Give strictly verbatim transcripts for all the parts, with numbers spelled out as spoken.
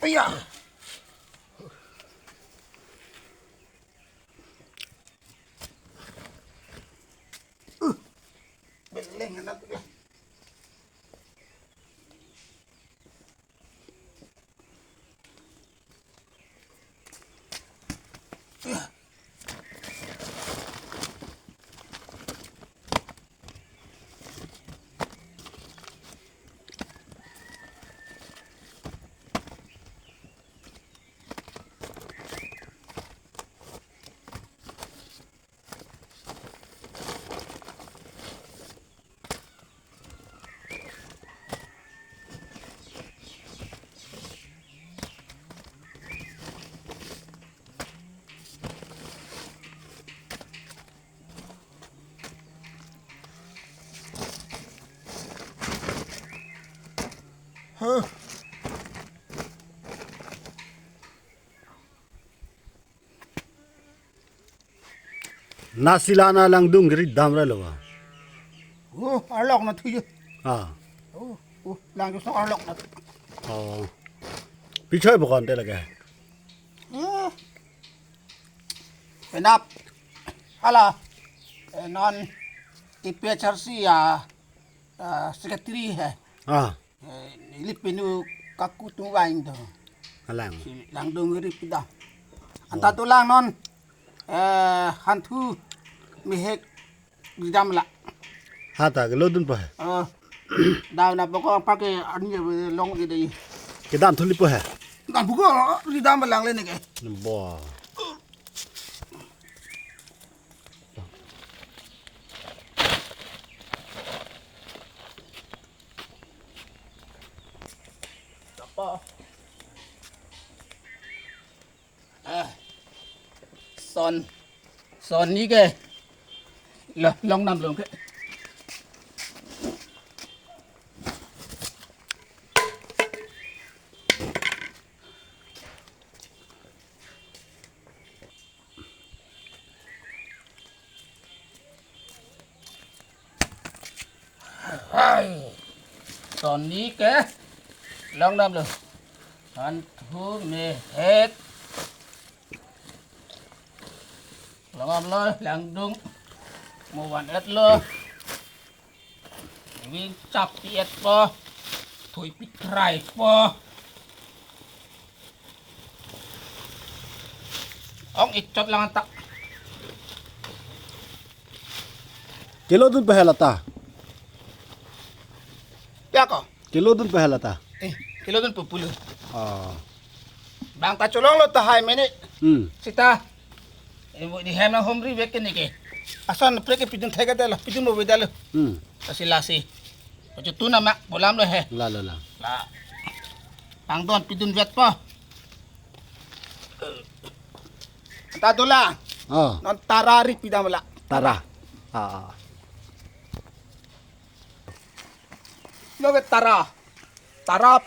Iya. Uh. Beleng anak. Huh. Nasi la na langdung giri dam ra lo ba. Oh, arlok na thuyu. Ah. Oh, oh, lang jo sok arlok na. Oh. Pichoi bokon te lage. Eh. Penap. Hala. Eh, non A P H R C ya, ah, secretary hai. Ah. Eh, neli pinu kaku tung vain do. Alang. Si langdung giri pida. Anta dolang non. Eh, hanthu mehek ridam la. Ha ta, kelo dun pa hai. Oh. Daw na boko pa ke ani long ke dei. Kedam thuli pa hai. Dam buko ridam lang le ne ke. Bo. Apa? Ah. Son. Son ni ke. Lo, long nam long ke. Hai. Son ni ke long dam lo. Hanthu mehek. Long dam lo, langdung. Mo van et lo. Ving chap pi et po. Thui pi krai po. Ong ichot lang anta. Kelo dun pa hai la ta. Ya ko. Kelo dun pa hai la ta. Eh, kelo dun pupulu. Ah. Bang ta cholong lo ta hai mene. Hmm. Sita. Eh, bu di hem na homri vek ke ne ke. Ason pre ke pidun thai ke dalo, pidun mo vedalo. Hmm. Lasi lasi. Pachu tu nama bolam lo he. La la la. La. Pangdon pidun vet po. Ta dola. Oh. Non tara ri pidam la. Tara. Ah. Lo ke tara. Tara,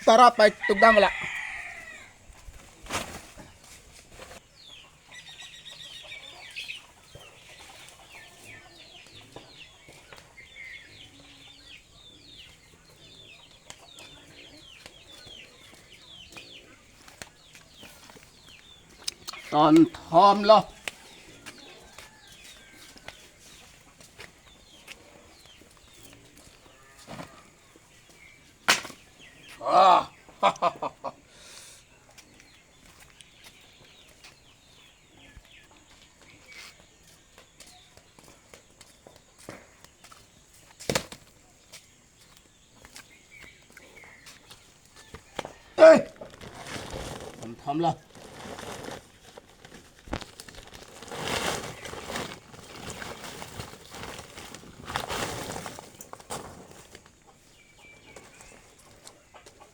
tara pai tuk dam la. Ton thom lo. Ah. Eh! Thom thom la.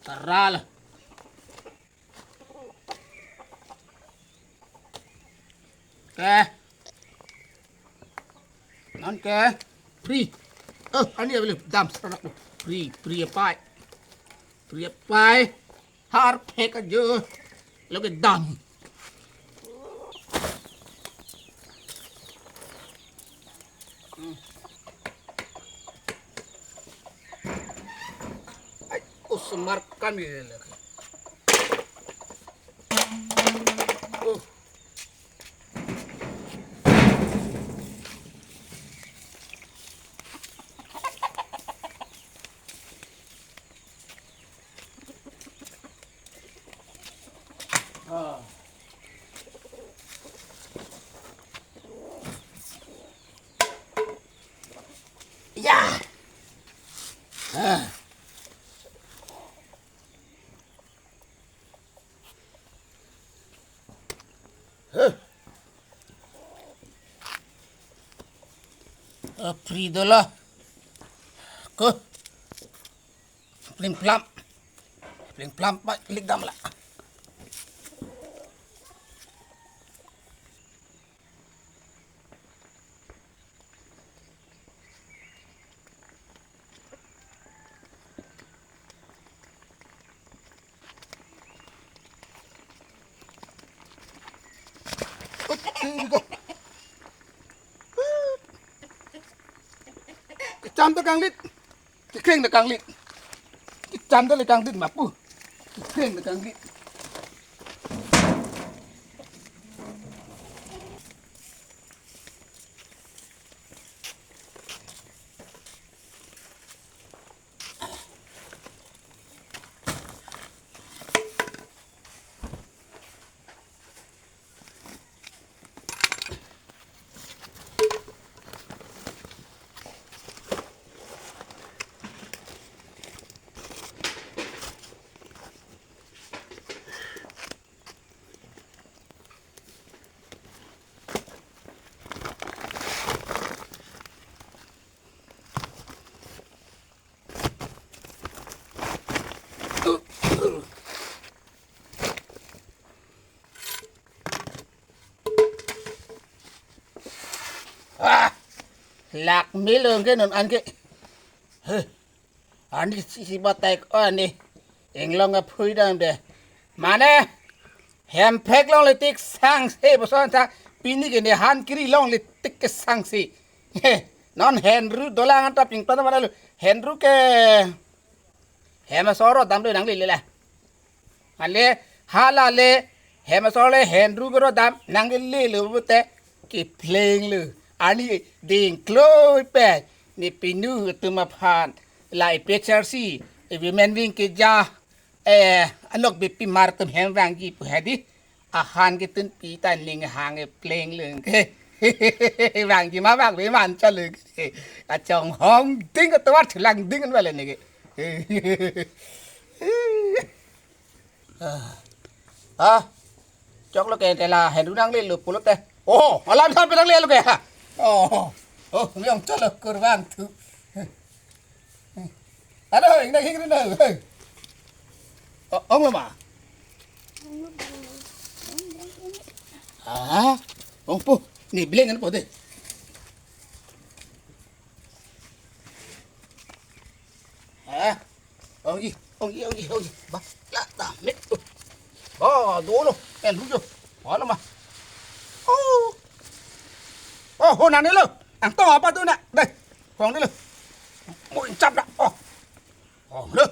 Tara la. Ke. Non ke. Free. Oh, ani available. Dam sana. Free, free apai. Free apai. Har phek ajo. Lo ke dam. Hmm. Ai, usmar kami lagi. Ya. Ah. Huh. Apri dola. Ko. Plim plam. Plim plam pa klik dam la. Kecham ta kanglit. Kekreng ta kanglit. Kecham ta le kanglit ma pu. Kekreng ta kanglit. Ah, lak mil ong ke non an ke. Heh. Ani si si batai ko ani. Inglong aphui dam de. Mane hemprek longle tik sangse puson ta pini ke ne han kiri longle tik ke sangse. He, non henru dolang anta ping pada pada lo. Henru ke hem asor dam lo nanglele la. Ale hala le hem asor le henru ke ro dam nanglele lo pute kepleng lo. Ani ding kloi pe ne pinu atum aphan la A P H L C, e women wing keja, eh, anok bepimar atum hem vangji pu hedi. Ahan ketun pi ta ning hang e pleng leng ke. Vangji ma vangve man chot leng ke. Kachonghong ding atovar thulang ding an vale ne ke. Ah. Ah. Choklo ke te la henru nanglelo pulote. Oh, alam sampai nanglelo ke. Oh. Oh, yang chalo kurang tu. Ado, ingna hing rin. Oh, ong lo ma. Ah, ong po. Ni bleng an po de. Ah, ongji, ongji, ongji, ongji. Ba, la, da, me. Oh, dolo, en lujo. Hala ma. Oh. Oh, ho na ne lo. Ang to apa tu na? Dai. Hong ne lo. Mo in chap na. Oh. Oh, lo.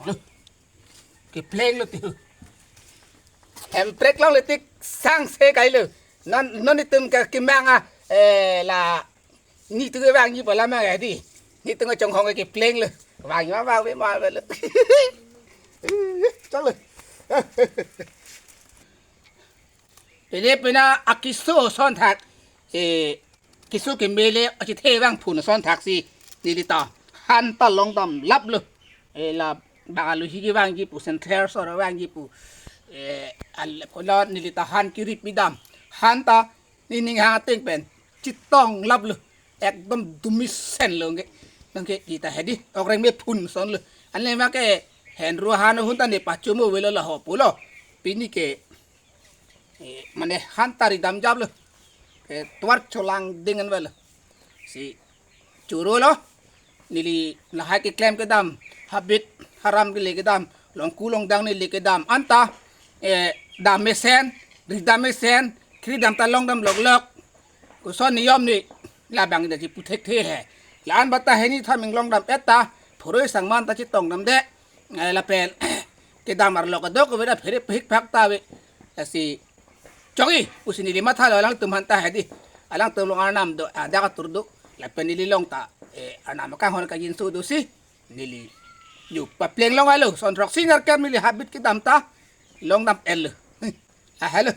Lo. Kepleng lo ti. Hemprek longle tik sangse kai lo. Non, non itum ke kimang a, eh, la nitu ke vangji pu alam ke di. Nitu ke chonghong kepleng lo. Vangji ma vangve ma lo. Chalo. Pine pina akiso ason thak. Eh, kiso kemele achethe vangphun ason thaksi neli ta han ta longdam lap lo. Eh, la bang aluhi kevangji pu, Central asor vangji pu. Eh, al-, kola neli ta han kiri pidam. Han ta nening hang ateng pen chetong lap lo. Ekdom dumisen lo nge. Nang ke kita hedi okreng me phun ason lo. Anle ma ke henru han ahun ta ne pachomo velo la ho pulo. Pini ke, eh, mane han ta ridam jap lo. Ke tovar cholang ding an velo. Si choro lo. Neli lahai keklem kedam, habit haram kele kedam, longku longdang neli kedam anta, eh, dam mesen, ridam mesen, kiri dam ta longdam loklok. Koson niyom ne labang da ji puthekthe he. La-an bata hini thaming longdam et ta, phurui sangman ta chetongdam de. Eh, lapen kedam arlo kadok keveda phere phik phak ta ave. Lasi chokji pusi neli mathalo alangtum aphan ta hedi. Alangtum along arnam do, ah, dak atur do. Lapen neli along ta, eh, arnam akanghon kajinso dosi neli Yo, papleng long alo, son throksi nerkep neli habit kedam ta, long dam-etlo. Ah, hello.